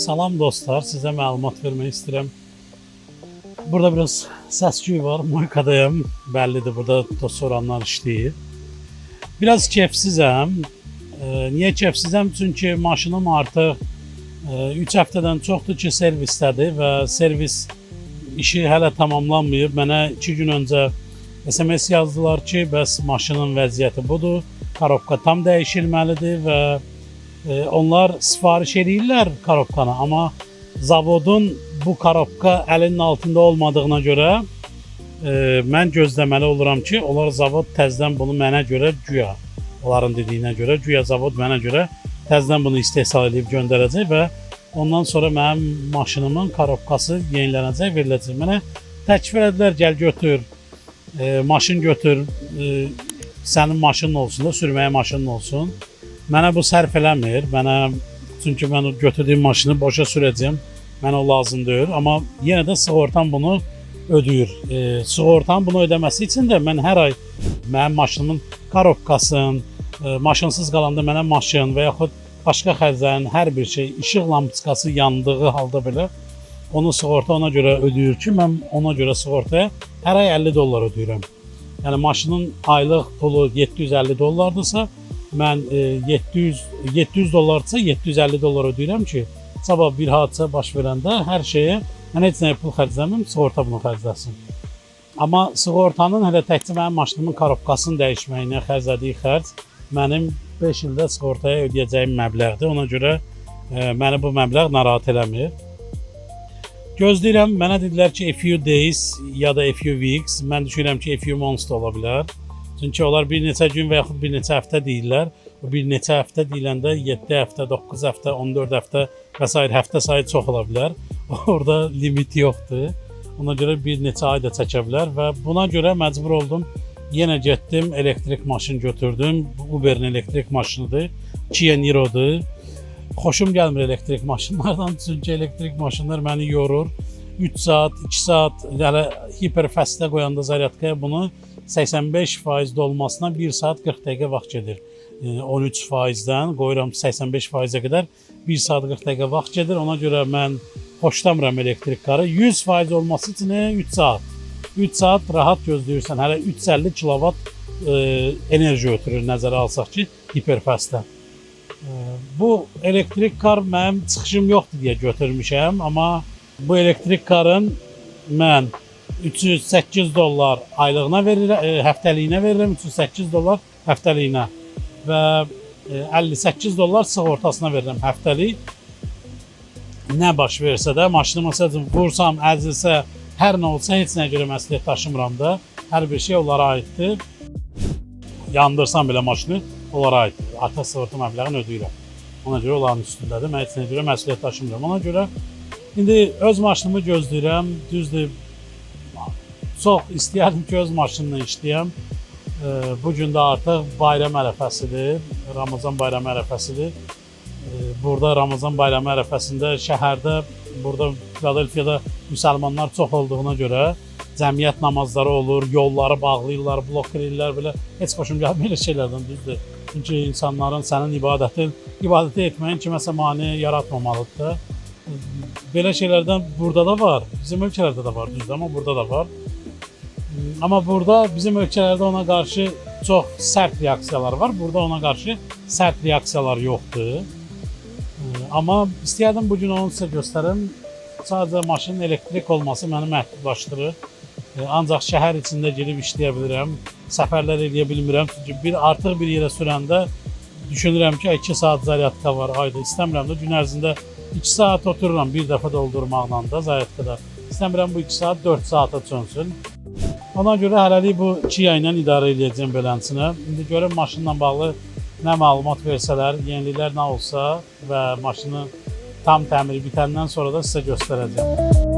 Salam dostlar, sizə məlumat vermək istəyirəm. Burada biraz səs-küy var, moykadayım. Bəllidir, burada toz soranlar işləyir. Biraz kefsizəm. Niyə kefsizəm? Çünki maşınım artıq 3 həftədən çoxdur ki, servisdədir və servis işi hələ tamamlanmayıb. Mənə 2 gün öncə SMS yazdılar ki, bəs maşının vəziyyəti budur. Korobka tam dəyişilməlidir və onlar sifariş eləyirlər korobkanı, amma zavodun bu korobka əlinin altında olmadığına görə mən gözləməli oluram ki, onlar zavod təzədən bunu mənə görə güya, onların dediyinə görə güya zavod mənə görə təzədən bunu istehsal edib göndərəcək və ondan sonra mənim maşınımın korobkası yenilənəcək, veriləcək. Mənə təklif elədilər, gəl götür, maşın götür, sənin maşının olsun da, sürməyə maşının olsun. Mənə bu sərf eləmir. Mənə, çünki mən o götürdüyüm maşını boşa sürəcəyəm. Mənə o lazım deyil. Amma yenə də sığortam bunu ödəyir. Sığortanın bunu ödəməsi üçün də mən hər ay mənim maşınımın korobkasın, maşınsız qalanda mənə maşın və yaxud başqa xərclərin hər bir şey, işıq lampoçkası yandığı halda belə onu sığorta ona görə ödəyir ki, mən ona görə sığortaya hər ay 50 dollar ödəyirəm. Yəni maşının aylıq pulu 750 dollardırsa, mən 700 dollardırsa 750 dollar ödəyirəm ki, sabah bir hadisə baş verəndə hər şeyə mən heç nəyə pul xərcləmim, sığorta bunu xərcləsin. Amma sığortanın hələ təkcə mənim maşınımın korobkasını dəyişməyinə xərclədiyi xərc mənim 5 ildə sığortaya ödəyəcəyim məbləğdir. Ona görə məni bu məbləğ narahat eləmir. Gözləyirəm. Mənə dedilər ki, a few days ya da a few weeks. Mən düşünürəm ki, a few months da ola bilər. Çünki onlar bir neçə gün və yaxud bir neçə həftə deyirlər. Bu bir neçə həftə deyiləndə 7 həftə, 9 həftə, 14 həftə və sair həftə sayı çox ola bilər. Orada limit yoxdur. Ona görə bir neçə ay da çəkə bilər və buna görə məcbur oldum. Yenə getdim, elektrik maşın götürdüm. Bu Uberin elektrik maşınıdır. Kia Niro-dur. Xoşum gəlmir elektrik maşınlardan, çünki elektrik maşınlar məni yorur. 3 saat, 2 saat hələ hiperfastə qoyanda zaryadkaya bunu 85% dolmasına 1 saat 40 dəqiqə vaxt gedir. Yəni 13%-dən qoyuram 85%-ə qədər 1 saat 40 dəqiqə vaxt gedir. Ona görə mən xoşlamıram elektrik karı. 100% olması üçün 3 saat. 3 saat rahat gözləyirsən. Hələ 350 kilovat enerji ötürür, nəzərə alsaq ki, hiperfastə. Bu elektrik kar mənim çıxışım yoxdur deyə götürmüşəm, amma bu elektrik karın mən 308 dollar aylığına verirəm, həftəliyinə verirəm, 308 dollar həftəliyinə və 58 dollar sığortasına verirəm həftəlik. Nə baş versə də, maşını məsəl üçün vursam, əzilsə, hər nə olsa heç nəyə görə məsuliyyət daşımıram da. Hər bir şey onlara aiddir. Yandırsam belə maşını, onlara aiddir. Artıq sığorta məbləğini ödəyirəm. Ona görə onların üstündədir. Mən heç nəyə görə məsuliyyət daşımıram. Ona görə indi öz maşınımı gözləyirəm. Düzdür, çox istəyərdim ki, öz maşınımla işləyəm. Bu gün də artıq bayram ərəfəsidir. Ramazan bayramı ərəfəsidir. Burada Ramazan bayramı ərəfəsində şəhərdə, burada Filadelfiyada müsəlmanlar çox olduğuna görə cəmiyyət namazları olur, yolları bağlayırlar, blok edirlər belə. Heç xoşum gəlmir elə şeylərdən, düzdür. Çünki insanların sənin ibadəti etməyin kiməsə mane yaratmamalıdır da. Belə şeylərdən burada da var, bizim ölkələrdə də var, düzdür, amma burada da var. Amma burada, bizim ölkələrdə ona qarşı çox sərt reaksiyalar var. Burada ona qarşı sərt reaksiyalar yoxdur. Amma istəyərdim bu gün onu sizə göstərim. Sadəcə maşının elektrik olması məni məhdudlaşdırır. Ancaq şəhər içində girib işləyə bilirəm. Səfərlər eləyə bilmirəm. Çünki bir artıq bir yerə sürəndə düşünürəm ki, 2 saat zaryadka var ayda. İstəmirəm də gün ərzində 2 saat otururam bir dəfə doldurmaqla da zaryadkada. İstəmirəm bu 2 saat 4 saata çönsün. Ona görə hələlik bu Kia ilə idarə eləyəcəm beləsinə. İndi görüm maşınla bağlı nə məlumat versələr, yeniliklər nə olsa və maşını tam təmiri bitəndən sonra da sizə göstərəcəm.